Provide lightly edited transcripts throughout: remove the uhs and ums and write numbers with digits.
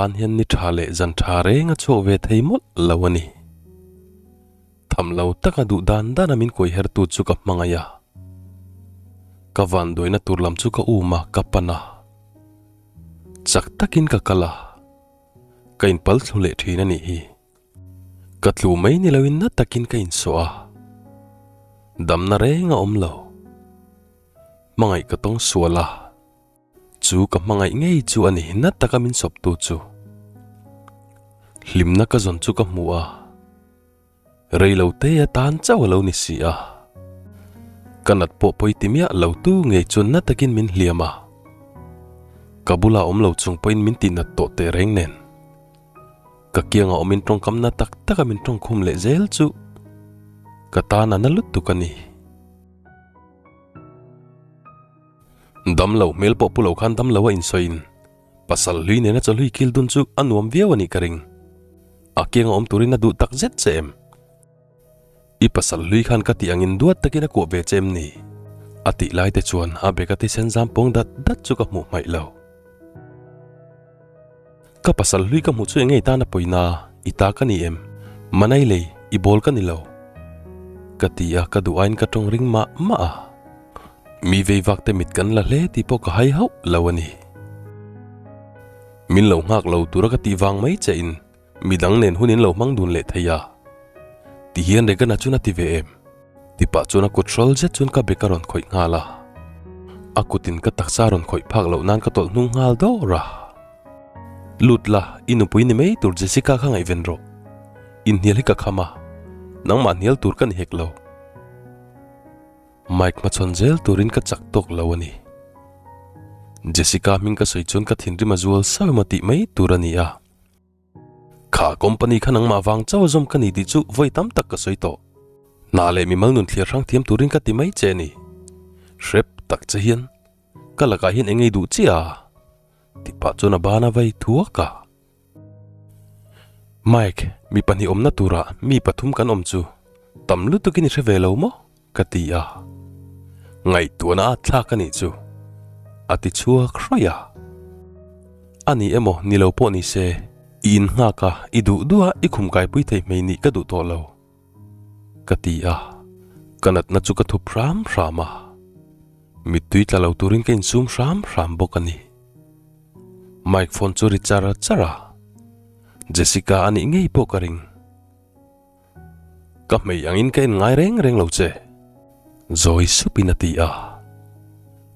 Tan hian ni tha leh zan tha reng a chhuak ve thei mawlh lo a ni. Tham lo taka duh dan dana min kuai hertu chu ka hmangaih a. Ka vanduaina tur lam chu ka um a, ka pan a. Chak takin ka kal a, ka inpal thlu leh thin a nih hi. Ka tlu mai ni loin na takin ka insawh a, damna reng a awm lo. Hmangaih ka tawng sual a, chu ka hmangaih ngei chu a ni na taka min sawptu chu. Hlimna ka zawn chu ka hmu a, rei lo te atan chauh a lo ni si a. Ka nat pawh pawi ti miah lo tu ngei chuan na takin min hliam a, ka bula awm lo chung pawhin min tihnat tawh tehreng nen. Ka kiangah awmin tawngkamna tak taka min tawngkhum leh zel chu ka tan a na lutuk a ni. Damlo hmel pawh pu lo khan damlo a insawiin pasal hlui nena chawhlui kil dun chu a nuam viau a nih ka ring. A kianga awm turin a duh tak zet che em? I pasal hlui khan ka tih angin duat takin a kuah ve che em ni? A tih lai te chuan a beka thisen zam pawng dat dat chu ka hmuh hmaih lo. Ka pasal hlui ka hmuh chu engei tan a pawina i ta ka ni em? Manai lei, i bawl ka ni lo. Ka ti a, ka duh aiin ka tawng ring mah mah a. Mi vei vak te mit kan la hle tih pawh ka hai hauh lo a ni. Min lo nghak lo tura ka tih vang mai che in midang nen hun in lo hmang dun leh thei a. Ti hian Regana chuan a ti ve em? Ti pah chuan a kut hrawl zet chuan ka bek a rawn khawih nghal a. A kutin ka taksa a rawn khawih phak loh nan ka tawlh hnung nghal dawr a. Lut la, i nupui ni mai tur Jessica kha ngaihven rawh. Inhnial hi ka kham a, nangmah hnial tur ka ni hek lo. Mike hmachhawn zel turin ka chak tawk lo a ni. Jessica hming ka sawi chuan ka thinrim a zual sauh emaw tih mai tur a ni a. Kha company kha nangmah vang chauh a zawm ka ni tih chu vawi tam tak ka sawi tawh. Hna leh mimal nun thliar hrang thiam turin ka ti mai che a ni. Hrep tak che hian ka lakah hian eng ei duh chiah a? Tih pah chuan a ban a vai thuak a. Mike, mi pahnih awmna turah mi pathum kan awm chu tam lutukin i hre ve lo maw? Ka ti a. Ngaihtuahna a thlak a nih chu. A ti chhuak hraih a. A ni emaw ni lo pawh ni se, i innghak a, i duh duh a, i khum kaipui thei hmei nih ka duh tawh lo. Ka ti a. Ka natna chu ka thup hram hram a. Mittui tla lo turin ka insum hram hram bawk a ni. Mike phone chu ri char char a. Jessica a nih ngei pawh ka ring. Ka hmei angin ka en ngai reng reng lo che. Zawi supin a ti a.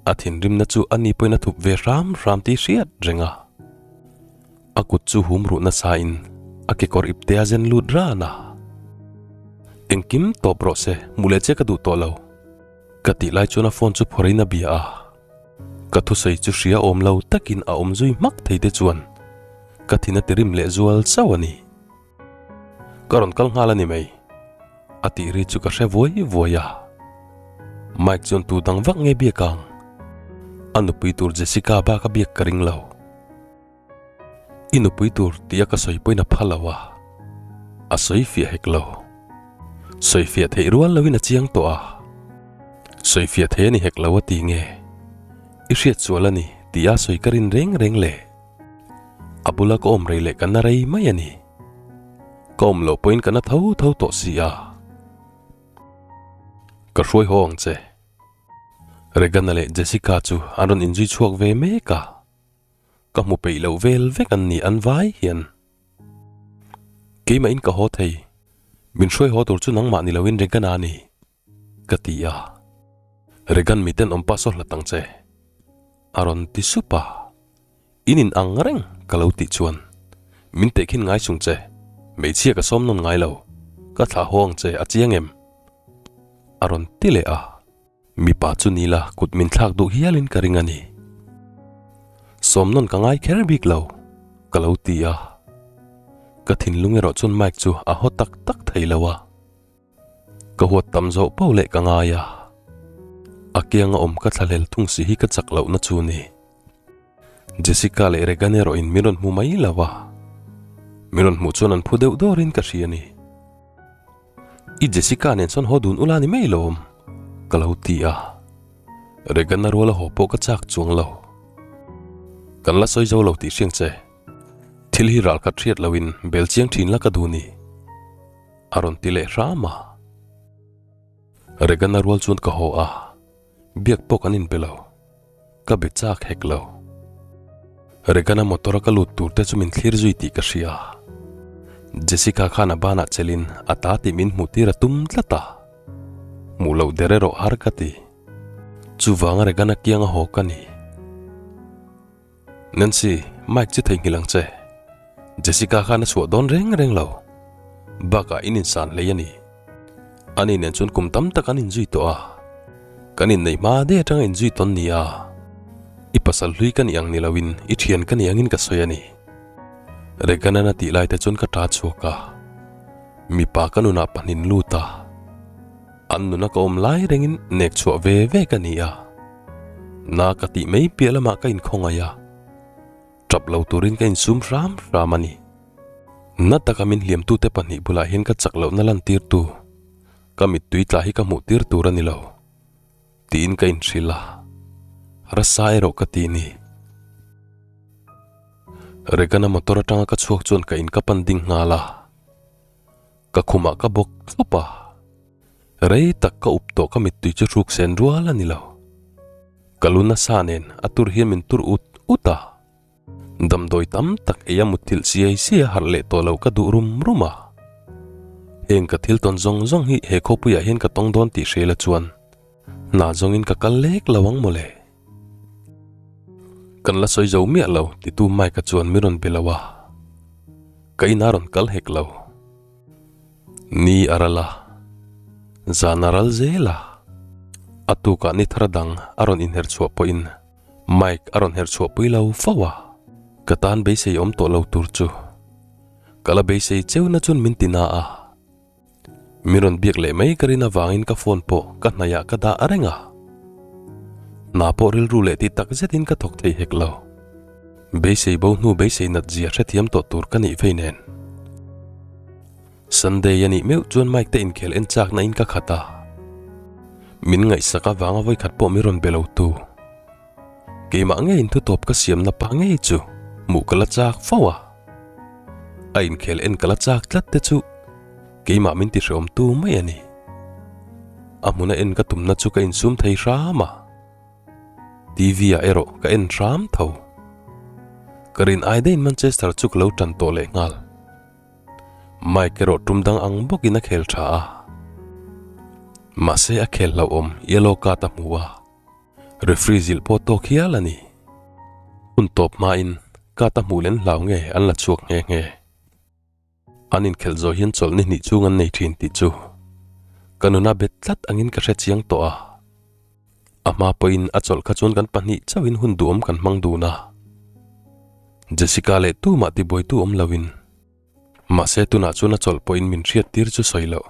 A thinrimna chu a ni pawhin a thup ve hram hram tih hriat reng a. A kut chu hum ruh nasa in a kekawr ipte a zen lut ran a. Engkim tawp rawh se, hmuh leh che ka duh tawh lo. Ka tih lai chuan a phone chu phawrhin a bia a. Ka thusawi chu hria awm lo takin a awm zui hmak thei te chuan ka thin a tirim leh zual chauh a ni. Ka rawn kal nghal a ni mai. A tih ri chu ka hre vuai vuai a. Mike chuan tu dang vak nge biak ang? A nupui tur Jessica bak a biak ka ring lo. I nupui tur tih a ka sawi pawhin a pha lo a. A sawi fiah hek lo. Sawi fiah theih rual loin a chiang tawh a. Sawi fiah thei a ni hek lo a ti nge? I hriat sual a ni tih a sawi ka rin reng reng le. A bula ka awm rei leh ka na rei mai a ni. Ka awm loh pawhin ka na tho tho tawh si a. Ka hruai haw ang che. Regana leh Jessica chu an rawn inzui chhuak ve mek a. Ka hmu peih loh vel vek an ni an vai hian. Keimah in ka haw thei. Min hruai haw tur chu nangmah ni loin Regana a ni. Ka ti a. Regan miten awm pah saw hlat ang che. A rawn ti sup a. In in ang reng ka lo tih chuan min tehkhin ngai chung che. Hmeichhia ka sawm nawn ngai lo. Ka thlah haw ang che a chiang em? A rawn ti leh a. Mipa chu ni la kut min thlak duh hialin ka ring a ni. Sawm nawn ka ngai kher bik lo ka lo ti a. Ka thinlung erawh chuan Mike chu a haw tak tak thei lo a. Ka huat tam zawh pauh leh ka ngai a, a kianga awm ka thlahlel thung si hi ka chak lohna chu ni. Jessica leh Regan erawh in min rawn hmu mai lo a, min rawn hmuh chuan an phu deuh dawrin ka hria ni. I Jessica nen sawn haw dun ula ni mai lawm, ka lo ti a. Regan a ruala haw pawh ka chak chuang lo. Kan la sawi zo lo tih hriang che. Thil hi ralkhat hriat loin bel chiang thin la ka duh ni, a rawn ti leh hram a. Regan-a rual chuan ka haw a, biak pawh kan inpe lo, ka be chak hek lo. Regan-a motor-a ka lut tur te chu min thlir zui tih ka hria. Jessica khan a banah chelin a ta tih min hmuh tir a tum tlat a, hmuh loh der erawh har ka ti. Chuvanga Regan-a kianga haw ka ni. Nancy, Mike chu theihnghilh ang che. Jessica khan a chhuah dawn reng reng lo. Bakah in insan hlei a ni. Ani nen chuan kum tam tak an inzui tawh a. Kan inneih hma daih atanga inzui tawn ni a. I pasal hlui ka nih ang ni loin i thian ka nih angin ka sawi a ni. Regan-an a tih lai te chuan ka ta chhuak a. Mipa ka nunah pahnin lut a. An nuna ka awm lai rengin nek chhuah ve ve ka ni a, na ka tih mai piah lamah ka inkhawngaih a, tap lo turin ka insum hram hram a ni. Na taka min hliamtute pahnih bulah hian ka chak lohna lantirtu ka mittui tla hi ka hmuh tir tur a ni lo, tiin ka inhrilh a, rasa erawh ka ti ni. Regan-a motor atanga ka chhuak chuan ka in ka pan ding nghal a. Ka khumah ka bawk thlawp a, rei tak ka up tawh ka mittui chu hruk sen rual a ni lo. Ka lu nasa nen a tur hian min tur ut ut a, damdawi tam tak ei a mutthilh siai siai a harh leh tawh lo ka duh rum rum a. Heng ka thil tawn zawng zawng hi he khawpuiah hian ka tawng dawn tih hria la chuan hna zawngin ka kal lek lo ang mawle. Kan la sawi zo miah lo titu Mike-a chuan min rawn be lo a, ka inah rawn kal hek lo. Ni a ral a, zan a ral zel a, a tukah ni thar dang a rawn inher chhuah pawhin Mike a rawn her chhuah pui lo fo a, ka tan beisei awm tawh lo tur chu ka la beisei cheu na chuan min ti na a. Min rawn biak leh mai ka rin avangin ka phone pawh ka hnaihah ka dah reng a. Hna pawh rilru leh ti tak zetin ka thawk thei hek lo. Beisei bo hnu beisei nat zia hrethiam tawh tur ka nih vei nen. Sunday a nih meuh chuan Mike te inkhel en chakna in ka khat a. Min ngaihsak avanga vawikhat pawh min rawn be lo tu. Keimah ngeiin thutawp ka siamna pa ngei chu hmuh ka la chak fo a. A inkhel en ka la chak tlat te chu keimah min tihreawm tu mai a ni. A hmuna en ka tumna chu ka insum thei hram a. TV ah erawh ka en hram tho. Ka rin ai daihin Manchester chu ka lo tan tawh leh nghal. Mike erawh tum dang ang bawkin a khel tha a. Mahse a khel hlauhawm yellow card a hmu a. Referee zilh pawh tawk hial a ni. Hun tawp hmain card a hmuh len hlau nge an la chhuak nghe nghe. An inkhelh zawh hian chawlh ni hnih chhung an nei thin tih chu ka nuna bet tlat angin ka hre chiang tawh a. A hma pawhin a chawlh kha chuan kan pahnih chauhin hun duhawm kan hmang dun a. Jessica leh tumah tibuaitu awm loin. Mahse tunah chuan a chawlh pawhin min hriat tir chu sawi loh.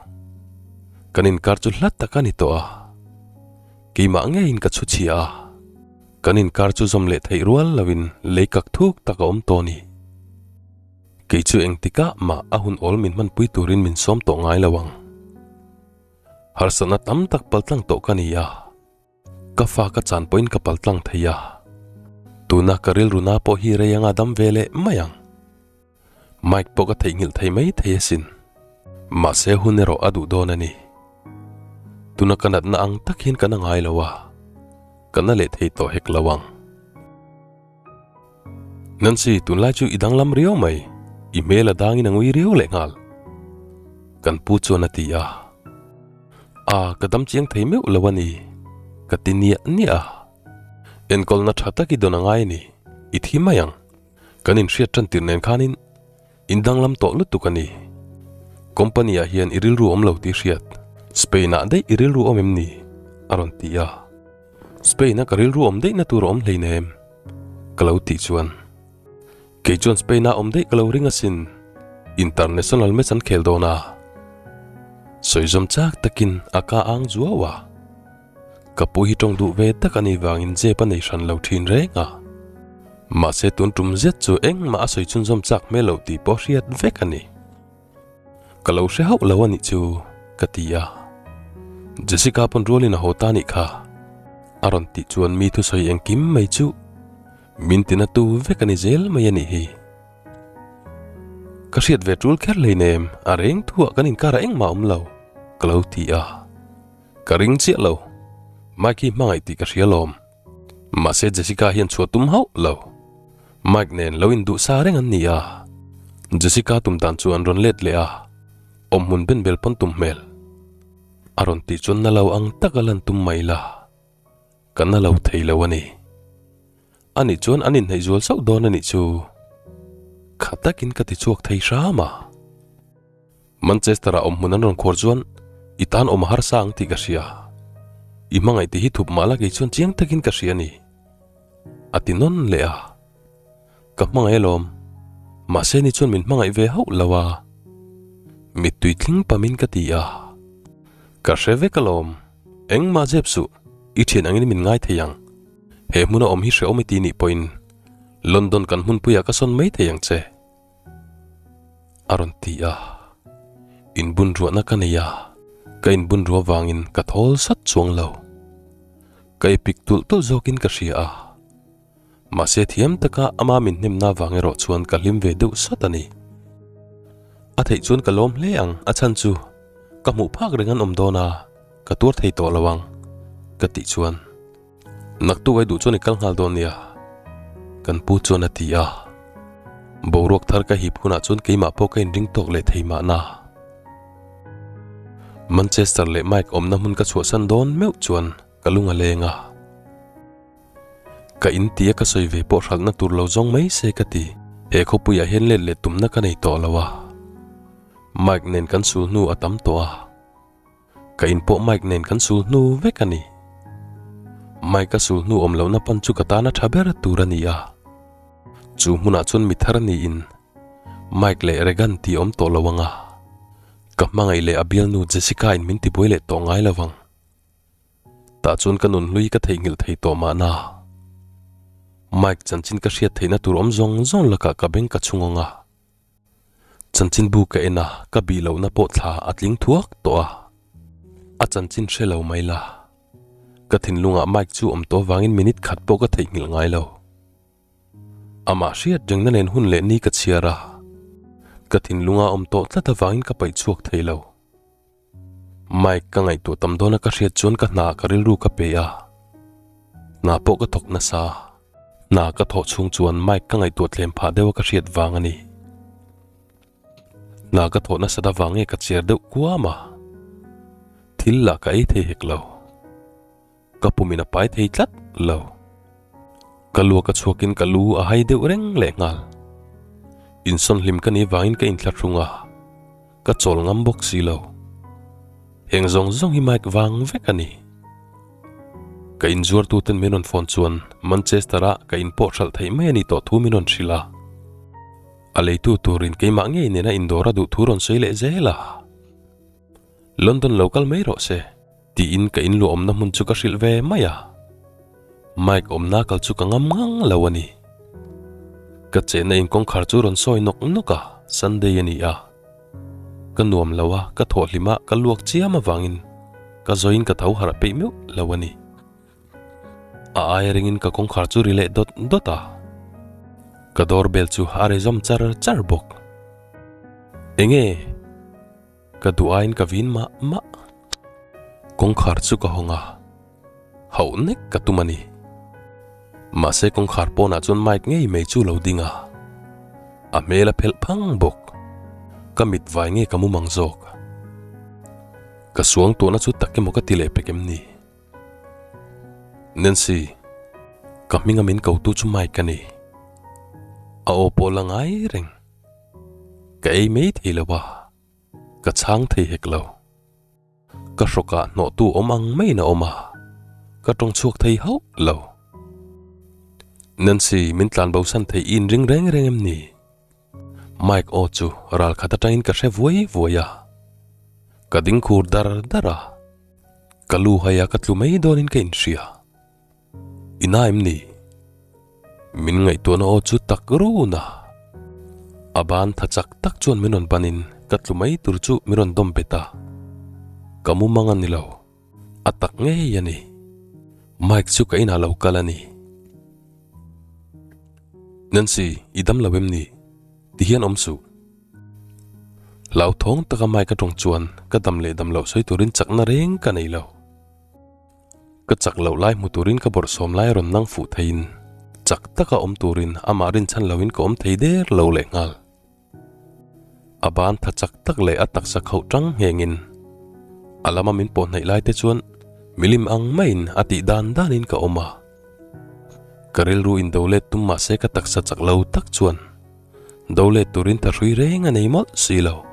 Kan inkar chu hla tak a ni tawh a. Keimah ngeiin ka chhu chhia a. Kan inkar chu zawm leh theih rual loin lei kak thuk tak a awm tawh a ni. Kei chu engtikah mah a hun awl min hmanpui turin min sawm tawh ngai lo ang. Harsatna tam tak paltlang tawh ka ni a. Ka fa ka chan pawhin ka pal tlang thei a, tuna ka rilru na pawh hi rei anga dam ve leh mai ang. Mike pawh ka theihnghilh thei mai thei asin. Mahse hun erawh a duh dawn a ni. Tuna ka natna ang tak hian ka na ngai lo a, ka na leh thei tawh hek lo ang. Nancy, tunlai chu i danglam riau mai, i hmel a dangin a ngui riau leh nghal. Kan pu chuan a ti a. A, ka dam chiang thei meuh lo a ni, ka ti niah niah a. Enkawlna tha tak i dawn a ngai a ni, i thi mai ang. Kan inhriat tan tir nen khanin in danglam tawh lutuk a ni. Company ah hian i rilru awm lo tih hriat, Spain ah daih i rilru awm em ni? a rawn ti a. Spain a ka rilru awm daihna tur a awm hleinem, ka lo tih chuan. Kei chuan Spain ah awm daih ka lo ring asin, international match an khel dawn a. Sawi zawm chak takin a ka ang zuau a. Ka pu hi tawng duh ve tak a nih vangin zep a nei hran lo thin reng a. Mahse tun tum zet chu engmah a sawi chhunzawm chak hmel loh tih pawh hriat vek a ni. Ka lo hre hauh lo a nih chu ka ti a. Jessica pawn rualin a haw ta nih kha. A rawn tih chuan mi thusawi engkim mai chu min tina tu vek a ni zel mai a nih hi. Ka hriat ve tul kher hleinem, a reng thuah kan inkarah engmah a awm lo, ka lo ti a. Ka ring chiah lo, Mike hi hmangaih tih ka hria lawm. Mahse Jessica hian chhuah tum hauh lo. Mike nen lo induh sa reng an ni a. Jessica tum dan chu an rawn let leh a, awmhmun ben bel pawn tum hmel. A rawn tih chuan na lo ang taka lan tum mai la, ka na lo thei lo a ni. Ani chuan an inhneih zual sauh dawn a nih chu. Kha takin ka ti chhuak thei hram a. Manchester-ah awmhmun an rawn khuar chuan i tan awm a harsa ang tih ka hria. I hmangaih tih hi thup mah la kei chuan chiang takin ka hria a ni. A ti nawn leh a. Ka hmangaih alawm. Mahse ni chuan min hmangaih ve hauh lo a. Mittui tling pamin ka ti a. Ka hre vek alawm. Engmah zep suh, i thian angin min ngai thei ang. He hmuna awm hi hrehawm i ti nih pawhin London kan hmunpuiah ka sawn mai thei ang che. A rawn ti a. Inbunruahna ka nei a, ka inbunruah vangin ka thawl sat chuang lo. Ka ipik tulh tulh zawkin ka hria a. Mahse thiam taka ama min hnemna vang erawh chuan ka hlim ve deuh sat a ni. A theih chuan ka lawm hle ang, a chhan chu ka hmuh phak reng an awm dawn a, ka tuar thei tawh lo ang, ka tih chuan naktuk ai duh chuan i kal nghal dawn nia, kan pu chuan a ti a. Boruak thar ka hip hunah chuan keimah pawh ka inring tawk leh thei mahna. Manchester leh Mike awmna hmun ka chhuahsan dawn meuh chuan ka lung a leng a. Ka in tia ka sawi ve pawh hralhna tur lo zawng mai se ka ti. He khawpuiah hian let leh tumna ka nei tawh lo a. Mike nen kan sul hnu a tam tawh a. Ka in pawh Mike nen kan sul hnu vek a ni. Mike a sul hnu awm lohna pan chu ka tana tha ber tur a ni a. Chu hmunah chuan mi thar niin Mike leh Regan tih awm tawh lo ang a. Ka hmangaih leh a bialnu Jessica in min tibuai leh tawh ngai lo ang. Tah chuan ka nun hlui ka theihnghilh thei tawh mahna. Mike chanchin ka hriat theihna tur awm zawng zawng lakah ka beng ka chhung ang a. Chanchinbu ka en a, ka bih lohna pawh thla a tling thuak tawh a. A chanchin hre lo mai la. Ka thinlungah Mike chu awm tawh vangin minute khat pawh ka theihnghilh ngai lo. Amah hriat rengna nen hun leh ni ka chhiar a. Ka thinlunga awm tawh tlat avangin ka paih chhuak thei lo. Mike ka ngaihtuah tam dawna ka hriat chuan ka hna ka rilru ka pe a, hna pawh ka thawk nasa. Hna ka thawh chhung chuan Mike ka ngaihtuah tlem phah deuha ka hriat vang a ni. Hna ka thawh nasat avang nge ka cher deuh kuam a, thil lah ka ei thei hek lo. Ka pumin a pai thei tlat lo. Ka luak a chhuakin ka lu a hai deuh reng leh nghal. Insawn hlim ka nih vangin ka inthlahrung a, ka chawl ngam bawk si lo. Heng zawng zawng hi Mike vang vek a ni. Ka inzuartuten min rawn phone chuan Manchester-ah ka inpawh hralh theih mai a ni tawh thu min rawn hrilh a. A leitu turin keimah ngei nena indawr a duh thu rawn sawi leh zel a. London lo kal mai rawh se. Tiin ka inluah awmna hmun chu ka hrilh ve mai a, Mike awmna kal chu ka ngam ngang lo a ni. Ka chenna in kawngkhar chu rawn sawi nawk nawk a, Sunday a ni a. Ka nuam lo a, ka thawh hlim a, ka luak chiam avangin ka zawiin ka tho harh peih meuh lo a ni. A aia ringin ka kawngkhar chu ri leh dawt dawt a, ka door bell chu a ri zawm char char bawk. Enge? Ka duh aiin ka vin mah mah. Kawngkhar chu ka hawng a, hauh nek ka tum a ni. Mahse kawngkhar pawnah chuan Mike ngei mai chu lo ding a, a hmel a phelh phang bawk. Ka mit vai nge ka mumang zawk. Ka suang tuahna chu tak emaw ka ti leh pek em ni? Nancy, ka hminga min kotu chu Mike a ni. A aw pawh la ngai reng. Ka ei mai thei lo a, ka chhang thei hek lo. Ka hrawkah hnawhtu awm ang maiin a awm a, ka tawng chhuak thei hauh lo. Nancy, min tlan bosan thei i inring reng reng em ni? Mike aw chu ral khat atangin ka hre vuai vuai a. Ka ding khur dar dar a, ka lu hai a ka tlu mai dawnin ka inhria. I na em ni? Min ngaihtuahna aw chu tak run a. A ban tha chak tak chuan min rawn banin ka tlu mai tur chu min rawn dawm bet a. Ka mumang a ni lo. A tak ngei a ni. Mike chu ka inah lo kal a ni. Nancy, i dam lo em ni? Ti hian awm suh. Hlauthawng taka Mike a tawng chuan ka dam leh dam loh sawi turin chakna reng ka nei lo. Ka chak loh lai hmu turin ka bawrhsawm lai a rawn nang fuh theiin chak taka awm turin amah rinchhan loin ka awm thei der lo lehnghal. A ban tha chak tak leh a taksa khauh tang nghengin a lama min pawh hnaih lai te chuan milim ang maiin a tih dan danin ka awm a. Ka rilru in do let tum mahse ka taksa chak lo tak chuan do let turin tha hrui reng a nei mawlh si lo.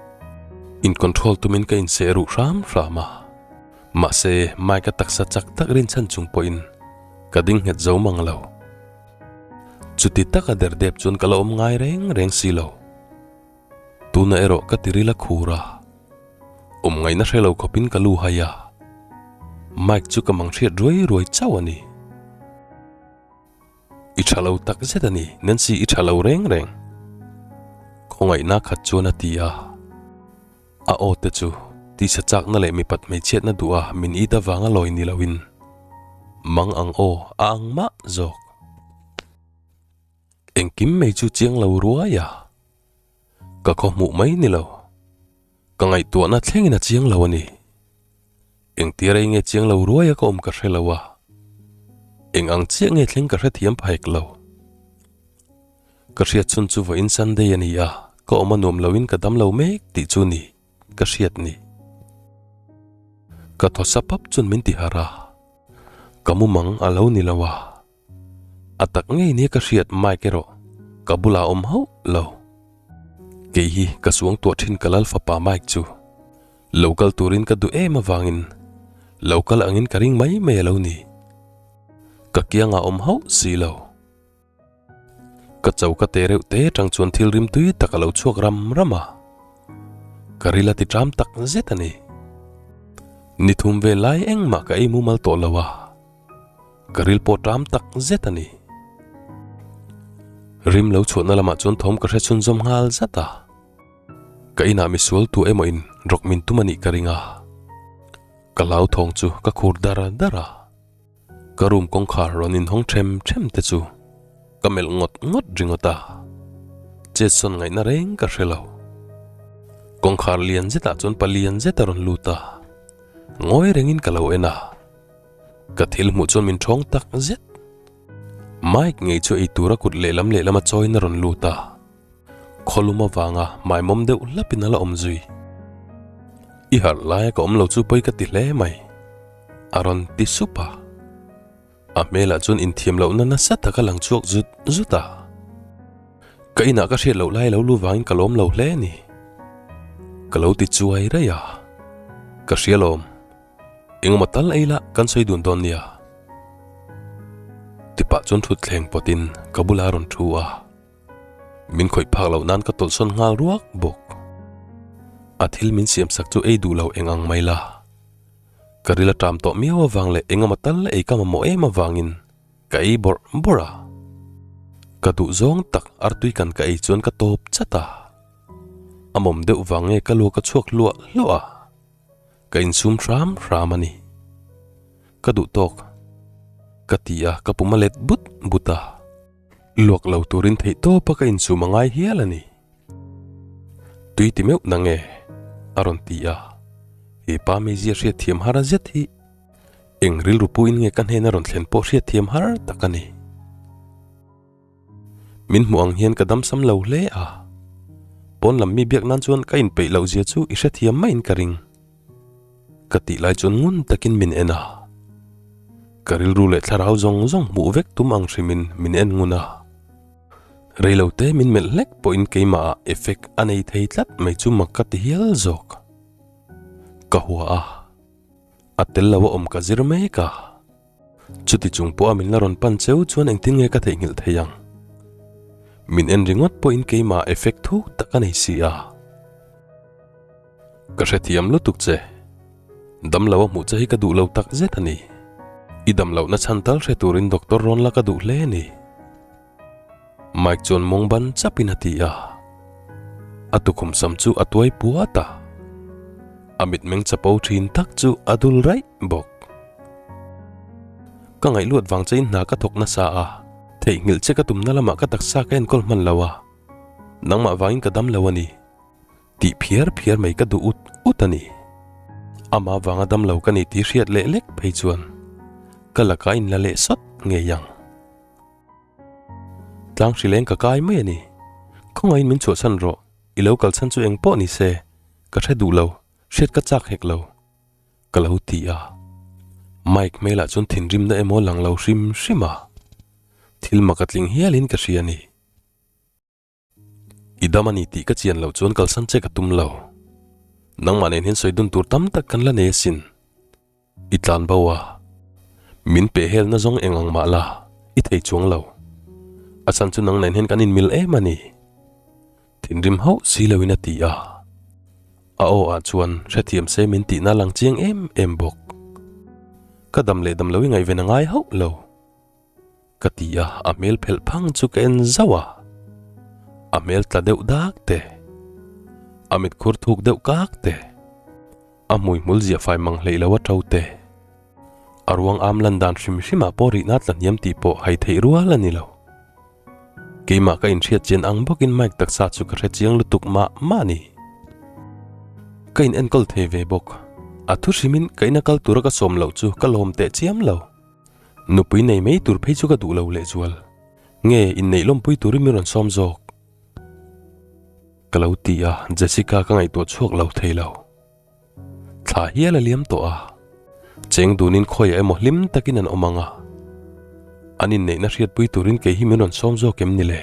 In control tumin ka inseh ruh hram hram a. Mahse Mike a taksa chak tak rinchhan chung pawhin ka ding nghet zo mang lo. Chuti taka derdep chuan ka la awm ngai reng reng si lo. Tuna erawh ka tiril a khur a, awm ngaihna hre lo khawpin ka lu hai a, Mike chu ka mang hriat ruai ruai chauh a ni. I tha lo tak zet a ni, Nancy i tha lo reng reng. Khawngaihna khat chuan a ti a. A aw te chu tisa chakna leh mipat hmeichhiatna duh a min it avanga lawi ni loin mang ang aw a ang mah zawk. Engkim mai chu chiang lo ruai a, ka khaw hmuh mai ni lo, ka ngaihtuahna thlengin a chiang lo a ni. Engtia rei nge chiang lo ruai a ka awm ka hre lo a, eng ang chiah nge thleng ka hrethiam phahek lo. Ka hriat chhun chu vawiin Sunday a ni a, ka awm a nuam loin ka dam lo mek tih chu ni ka hriat ni. Ka thaw sa pap chuan min ti harh a, ka mumang a lo ni lo a, a tak ngei nia ka hriat Mike erawh ka bulah a awm hauh lo. Kei hi ka suang tuah thin ka lal fapa Mike chu lo kal turin ka duh em avangin lo kal angin ka ring mai mai a lo ni. Ka kiangah a awm hauh si lo. Ka choka te reuh te tang chuan thil rim tui tak a lo chhuak ram ram a, ka ril a ti ṭam tak zet a ni. Ni thum vel lai engmah ka ei mumal tawh lo a, ka ril pawh ṭam tak zet a ni. Rim lo chhuahna lamah chuan thawm ka hre chhunzawm nghal zat a, ka inah misual tu emaw in rawk min tum a nih ka ring a, ka hlauthawng chu ka khur dar dar a. Ka room kawngkhar rawn inhawng them them te chu ka melh ngawt ngawt ringawt a, chetsawn ngaihna reng ka hre lo. Kawngkhar lian zetah chuan pa lian zet a rawn lut a, ngawi rengin ka lo en a, ka thil hmuh chuan min ṭhawng tak zet. Mike ngei chu ei tura kut lehlam lehlam a chawiin a rawn lut a. Khawlum avanga hmaimawm deuh hlapin a la awm zui. I harh laia ka awm lo chu pawi ka ti hle mai, a rawn ti sup a. A hmelah chuan inthiam lohna nasa tak a lang chhuak zut zut a. Ka inah ka hriat loh lai lo lu vangin ka lawm lo hle a ni. Ka lo ti chuai raih a. Ka hria lawm. Engemaw tal ei la kan sawi dun dawn nia. Tipah chuan thutthleng pawtin ka bulah a rawn thu a. Min khawih phak loh nan ka tawlhsawn nghal ruak bawk. A thil min siam sak chu ei duh lo eng ang mai la. Ka ril a ṭam tawh miau avang leh engemaw tal ei ka mamawh em avangin ka ei bawrh bawrh a. Ka duh zawng tak artui kan ka ei chuan ka tawp chat a. A mawm deuh vang nge ka luak a chhuak hluah hluah a. Ka insum hram hram a ni. Ka duh tawk. Ka ti a, ka pum a let but but a. Luak lo turin theih tawp a ka insum a ngai hial a ni. Tui ti meuh na nge? a rawn ti a. He pa mizia hriatthiam har zet hi eng rilru puin nge ka hnena rawn thlen pawh hriatthiam har tak a ni. Min hmuh ang hian ka damsam lo hle a. Pawn lam mi biak nan chuan ka inpeih loh zia chu i hrethiam maiin ka ring. Ka tih lai chuan ngun takin min en a. Ka rilru leh thlarau zawng zawng hmuh vek tum ang hrimin min en ngun a. Reilote min melh hlek pawhin keimahah effect a nei thei tlat mai chu mak ka ti hial zawk. Ka hua a, a tel lo a awm ka zir mek a. Chuti chung pawha min la rawn pan cheu chuan engtin nge ka theihnghilh thei ang? Min en ringawt pawhin keimah effect thuk tak a nei si a. Ka hrethiam lutuk che. Damlo a hmuh che hi ka duh lo tak zet a ni. I damlohna chhan tal hre turin doctor rawn la ka duh hle a ni. Mike chuan mawng ban chapin a ti a. A tukhum sam chu a tuai puat a. A mitmeng chapo thin tak chu a dul raih bawk. Ka ngaihluat vang chein hna ka thawk nasa a, theihnghilh che ka tumna lamah ka taksa ka enkawl hman lo a. Nangmah vangin ka dam lo a ni. Tih phiar phiar mai ka duh ut ut a ni. Amah vanga damlo ka ni tih hriat leh lek phei chuan ka lakah inla leh sawt ngei ang. Tlang hrileng ka kai mai a ni. Khawngaihin min chhuahchhan rawh, i lo kalchhan chu eng pawh ni se, ka hre duh lo, hriat ka chak hek lo. Ka lo ti a. Mike hmelah chuan thinrimna emaw lang lo hrim hrim a. Thil mak a tling hialin ka hria a ni. I dam a ni tih ka chian loh chuan kalsan che ka tum lo. Nangmah nen hian sawi dun tur tam tak kan la nei asin. I tlan bo a, min peh helna zawng eng ang mah la, i thei chuang lo. A chhan chu nang nen hian kan inmil em a ni. Thinrim hauh si loin a ti a. A aw ah chuan hrethiam se min tihna lang chiang em em bawk. Ka dam leh dam lo i ngaihven a ngai hauh lo. Ka ti a, a hmel phelh phang chu ka en zauh a, a hmel tla deuh dak te, a mit khur thuk deuh kak te, a hmui hmul ziah fai mang hleih lo a to te, a ruang am lan dan hrim hrim ah pawh rihna tla hniam tih pawh hai theih rual a ni lo. Keimah ka inhriat chian ang bawkin Mike taksa chu ka hre chiang lutuk mah mah a ni. Ka in enkawl thei ve bawk, a thu hrimin ka ina kal tura ka sawm loh chu ka lawm teh chiam lo. Nupui nei mai tur phei chu ka duh lo lehzual. Nge inneih lawmpui turin min rawn sawm zawk? Ka lo ti a, Jessica ka ngaihtuah chhuak lo thei lo. Thla hial a liam tawh a, cheng dunin khawiah emaw hlim takin an awm ang a. An inneihna hriatpui turin kei hi min rawn sawm zawk em ni le?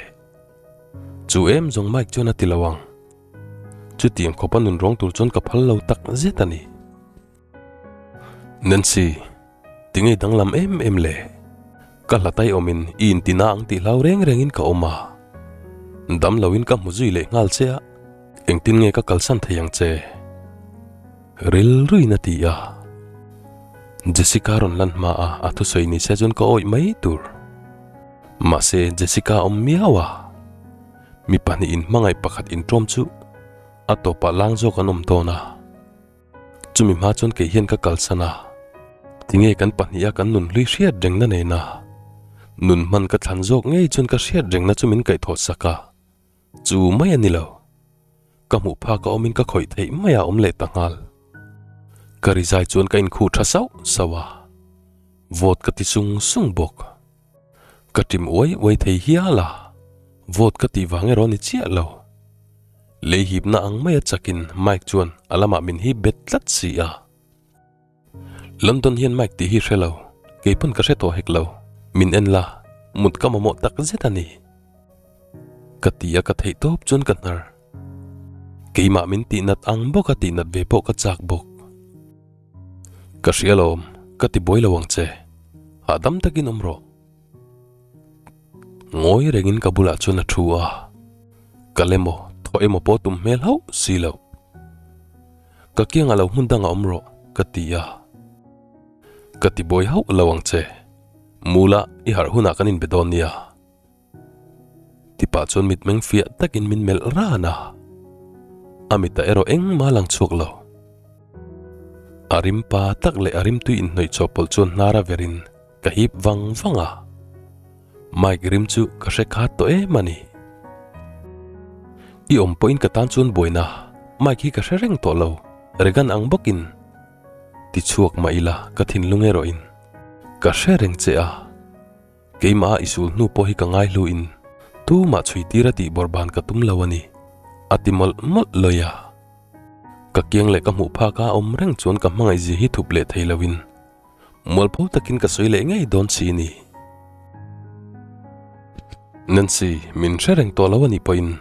Chu em zawng Mike chuan a ti lo ang. Chutiang khawpa nun rawng tur chuan ka phal lo tak zet a ni. Nancy, tinge danglam em em le? Ka hlatai awmin i intina ang tih hlau reng rengin ka awm a. Dam loin ka hmu zui leh nghal che a, engtin nge ka kalsan thei ang che? Rilruin a ti a. Jessica rawn lan hma a, a thusawi ni se chuan ka awih mai tur. Mahse, Jessica a awm miau a. Mi pahnihin hmangaih pakhat inṭawm chu a tawpah lang zawk an awm dawn a. Chumi hma chuan kei hian ka kalsan a, tinge kan pahniha kan nun hlui hriat rengna nena nun hman ka thlan zawk ngei chuan ka hriat rengna chu min kaihthawh sak a, chu mai a ni lo. Ka hmuh phak a awmin ka khawih theih mai a awm leh ta nghal. Ka rizai chuan ka inkhuh tha sauh sauh a, vawt ka ti sung sung bawk. Ka ṭim uai uai thei hial a, vawt ka tih vang erawh ni chiah lo. Lei hipna ang maia chakin Mike chuan a lamah min hip bet tlat si a. London hian Mike tih hi hre lo, kei pawn ka hre tawh hek lo, min en la, mut ka mamawh tak zet a ni. Ka ti a ka theih tawp chuan ka hnar. Keimah min tihnat ang bawka tihnat ve pawh ka chak bawk. Ka hria lawm, ka ti buai lo ang che. Hahdam takin awm rawh. Ngawi rengin ka bulah chuan a thu a, kal emaw thaw emaw pawh tum hmel hauh si lo. Ka kiangah lo hmun dangah awm rawh, ka ti a. Ka ti buai hauh lo ang che. Mula i harh hunah kan inbe dawn nia. Tipah chuan mitmeng fiah takin min melh ran a, a mitah erawh engmah a lang chhuak lo. A rim pa tak leh a rimtui inhnawih chawhpawlh chuan hnar a verin ka hip vang vang a, Mike rim chu ka hre khat tawh em a ni. I awm pawhin ka tan chuan buaina Mike hi ka hre reng tawh lo, Regan ang bawkin ti chhuak mah ila ka thinlung erawhin ka hre reng che a. Keimah a i sul hnu pawh hi ka ngai hlu in tumah chhui tir a tih bawrh ban ka tum lo a ni, a ti mawlh mawlh lawi a. Ka kiang leh ka hmuh phak a awm reng chuan ka hmangaih zia hi thup leh thei lo in mualpho takin ka sawi leh ngei dawn si ni. Nancy, min hre reng tawh lo a nih pawhin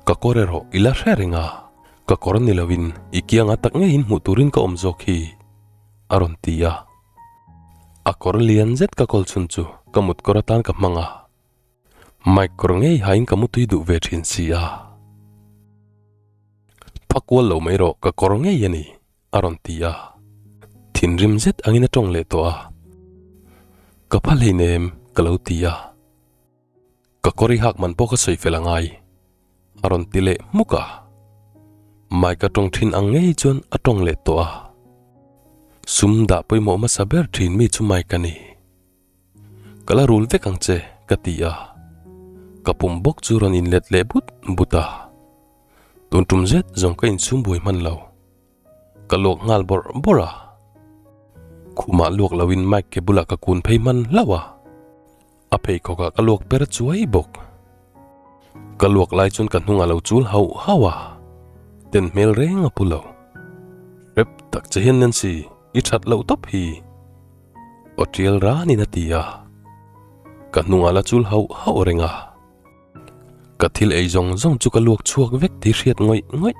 ka kawr erawh i la hre reng a, ka kawr ni lo in i kiangah tak ngeiin hmuh turin ka awm zawk hi, a rawn ti a. A kawr lian zet ka kawl chhun chu ka mut kawr atan ka hmang a, Mike kawr ngei hain ka mutui duh ve thin si a. Pha kual lo mai rawh ka kawr ngei a ni, a rawn ti a. Thinrim zet angin a tawng leh tawh a. Ka pha hleinem, ka lo ti a. Ka kawr i hak man pawh ka sawi fel a ngai, a rawn ti leh hmuk a. Mike a tawng thin ang ngei chuan a tawng leh tawh a. Sum dah pawimawh hmasa ber thin mi chu Mike a ni. Ka la rul vek ang che, ka ti a. Ka pum bawk chu rawn inlet leh but but a. Tun tum zet zawng ka inchhum buai hman lo. Ka luak nghal bawrh bawrh a. Khumah luak loin Mike ke bulah ka kun phei hman hlauh a. A pheikhawkah ka luak ber chuai bawk. Ka luak lai chuan ka hnungah lo chul hauh hauh a, ten hmel reng a pu lo. Hrep tak che hian Nancy, i that loh tawp hi. Aw tial ranin a ti a. Ka hnungah la chul hauh hauh reng a. Ka thil ei zawng zawng chu ka luak chhuak vek tih hriat ngawih ngawih.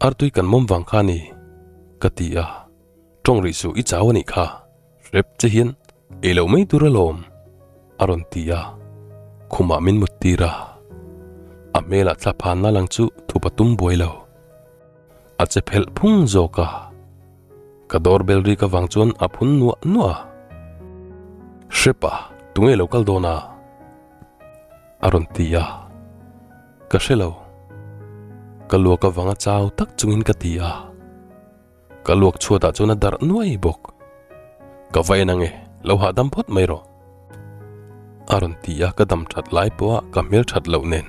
Artui kan mawm vang kha a ni, ka ti a. Tawng rih suh i chau a nih kha, hrep che hian ei loh mai tur alawm, a rawn ti a. Khumah min mut tir a. A hmelah thla phanna lang chu thup a tum buai lo. A che phelh phung zawk a. Ka door bell rik avang chuan a phun nuah nuah a. Hrep a, tunge lo kal dawn a? A rawn ti a. Ka hre lo. Ka luak avanga chau tak chungin ka ti a. Ka luak chhuatah chuan a darh nuai bawk. Ka va en ange, lo hahdam phawt mai rawh. A rawn ti a, ka dam that lai pawha ka hmel that loh nen.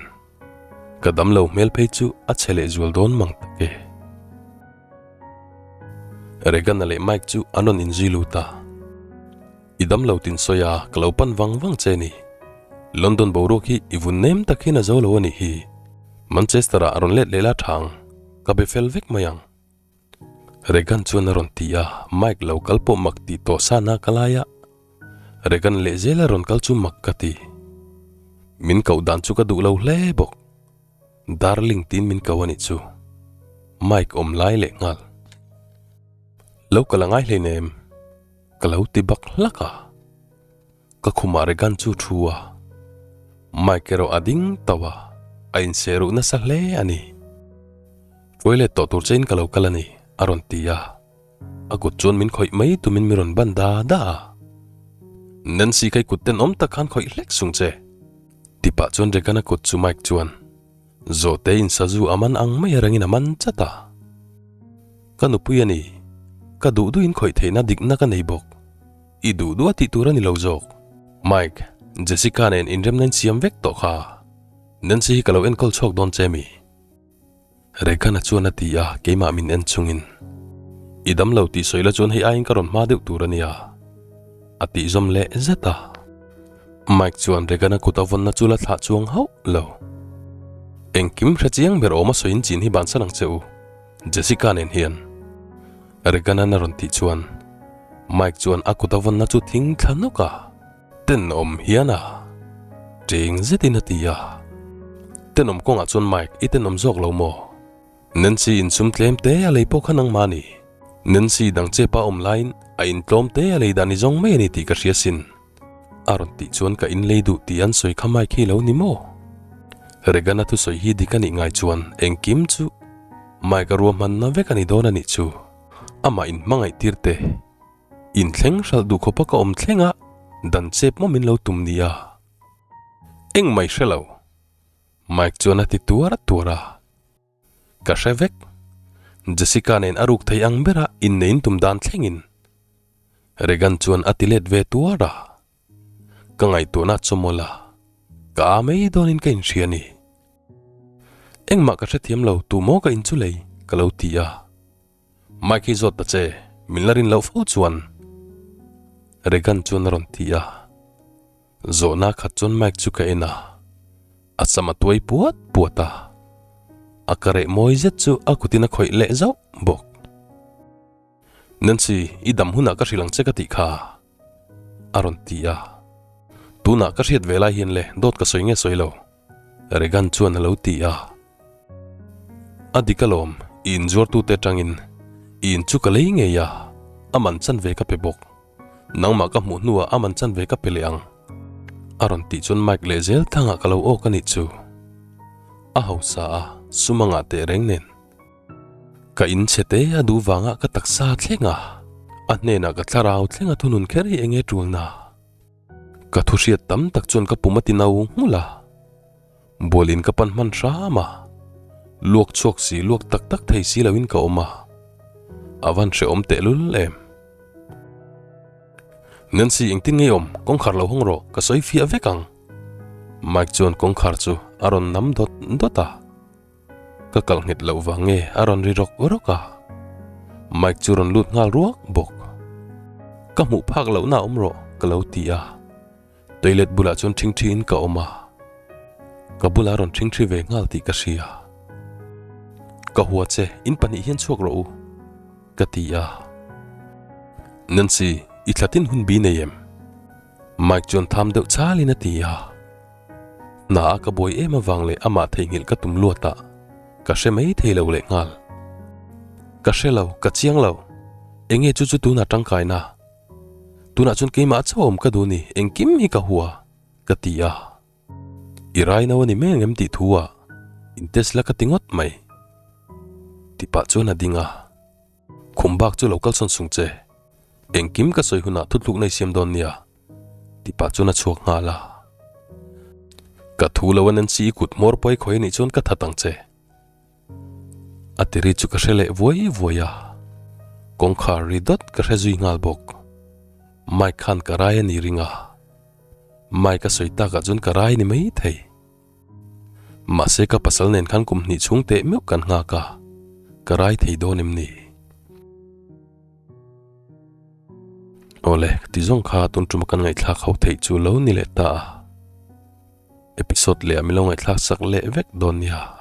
Ka dam lo hmel phei chu a chhe leh zual dawn mang tak e. Regan-a leh Mike chu an rawn inzui lut a. I dam lo tin sawi a, ka lo pan vang vang che ni. London boruak hi i vun nem tak hian a zo lo a nih hi. Manchester-ah a rawn let leh la tha ang, ka be fel vek mai ang. Regan chuan a rawn ti a, Mike lo kal pawh mak tih tawh sana ka lai a, Regan lehzel a rawn kal chu mak ka ti. Min koh dan chu ka duh lo hle bawk. Darling tiin min ko a nih chu. Mike awm lai leh nghal. Lo kal a ngai hleinem, ka lo ti bak hlak a. Ka khumah Regan chu thu a, Mike erawh a ding tauh a, a inseh ruh nasa hle a ni. Toilet tawh tur chein ka lo kal a ni, a rawn ti a. A kut chuan min khawih mai tumin min rawn ban da da a. Nancy kai kut tenawm tak khan khawih hlek sung che. Ti pah chuan Regan-a kut chu Mike chuan Zawhte in sazu a man ang mai a rangin a man chat a. Ka nupui a ni, ka duh duhin khawih theihna dikna ka nei bawk. I duh duh a tih tur a ni lo zawk. Mike, Jessica nen inremna in siam vek tawh kha. Nancy hi ka lo enkawl chhuak dawn che mi? Regan-a chuan a ti a, keimah min en chungin. I dam lo tih sawi la chuan hei aiin ka rawn hma deuh tur a nia. A tih zawm leh zet a. Mike chuan Regan-a kut a vawnna chu la thlah chuang hauh lo. Engkim hre chiang ber awm a sawiin chin hi bansan ang che u, Jessica nen hian. Regan-a'n a rawn tih chuan Mike chuan a kut a vawnna chu thing thla nawk a, Tenawm hian a cheng zetin a ti a. Tenawm kawngah chuan Mike i tenawm zawk lo maw? Nancy insum tlem te a lei pawh kha nangmah a ni. Nancy dang chepa awm laiin a intlawm te a lei dan i zawng mai a ni tih ka hria sin. A rawn tih chuan ka inlei duh tih an sawi kha Mike hi lo ni maw? Regan-a thusawi hi dik a nih ngai chuan engkim chu Mike-a ruahmanna vek a ni dawn a nih chu. Amah inhmangaih tir te, inthleng hralh duh khawpa ka awm thlenga dan chep maw min lo tum nia. Engmah i hre lo. Mike chuan a ti tuar tuar a. Ka hre vek. Jessica nen a ruk thei ang bera inneiin tum dan thlengin. Regan chuan a ti let ve tuar a. Ka ngaihtuahna chu mawlh a, ka a mai dawnin ka inhria a ni. Engmah ka hrethiam lo, tu maw ka inchu lei? ka lo ti a. Mike hi zawt ta che, min la rin loh fo chuan. Regan chuan a rawn ti a. Zawhna khat chuan Mike chu ka en a, a sam a tuai puat puat a, a ka reh mawi zet chu a kutin a khawih leh zauh bawk. Nancy, i dam hunah ka hrilh ang che ka tih kha, a rawn ti a. Tunah ka hriat ve lai hian le dawt ka sawi nge sawi lo, Regan chuan a lo ti a. A dik alawm, i inzuartute atangin i in chu ka lei ngei a, a man chanve ka pe bawk. Nangmah ka hmuh hnuah a man chanve ka pe leh ang. A rawn tih chuan Mike leh zel thangah ka lo awk a nih chu. A hausa a, sum a ngah teh reng nen. Ka in chhe te a duh vangah ka taksa thleng a, a hnenah ka thlarau thleng a thunun kher hi enge tulna? Ka thu hriat tam tak chuan ka pum a ti no nghulh a. Bual in ka pan hman hram a, luak chhuak si luak tak tak thei si loin ka awm a, a van hrehawm tehlul em. Nancy engtin ngei awm kawngkhar lo hawng rawh ka sawi fiah vek ang. Mike chuan kawngkhar chu a rawn nam dawt dawt a. Ka kalh nghet loh vang nge a rawn ri rawk rawk a. Mike chu rawn lut nghal ruak bawk. Ka hmuh phak lohna awm rawh ka lo ti a. Toilet bulah chuan ṭhingṭhiin ka awm a. Ka bulah rawn ṭhingṭhi ve nghal tih ka hria. Ka hua che, in pahnih hian chhuak rawh u, ka ti a. Nancy, i thlatin hun bi nei em? Mike chuan tham deuh chalin a ti a. Hna a ka buai em avang leh amah theihnghilh ka tum luat a, ka hre mai thei lo leh nghal. Ka hre lo, ka chiang lo. Enge chu chu tunah tangkaina? Tunah chuan keimah chauh awm ka duh ni, engkim hi ka hua, ka ti a. I rai no a ni mai angem tih thu a in test la ka ti ngawt mai. Tipah chuan a ding a. Khum bak chu lo kalsawn sung che. Engkim ka sawi hunah thuthlukna i siam dawn nia, tipah chuan a chhuak nghal a. Ka thu lo a Nancy i kut hmawr pawi khawi anih chuan ka that ang che. A ti ri chu ka hre leh vuai vuai a, kawngkhar ri dawt ka hre zui nghal bawk. Mike khan ka rai a ni ring a, Mike a sawi takah chuan ka rai ni mai thei. Mahse ka pasal nen khan kum hnih chhung teh meuh kan nghak a, ka rai thei dawn em ni? Awle, ka ti zawng kha tun tuma kan ngaihthlak ho theih chu lo ni leh ta a. Episode leh ah min lo ngaihthlak sak leh vek dawn nia.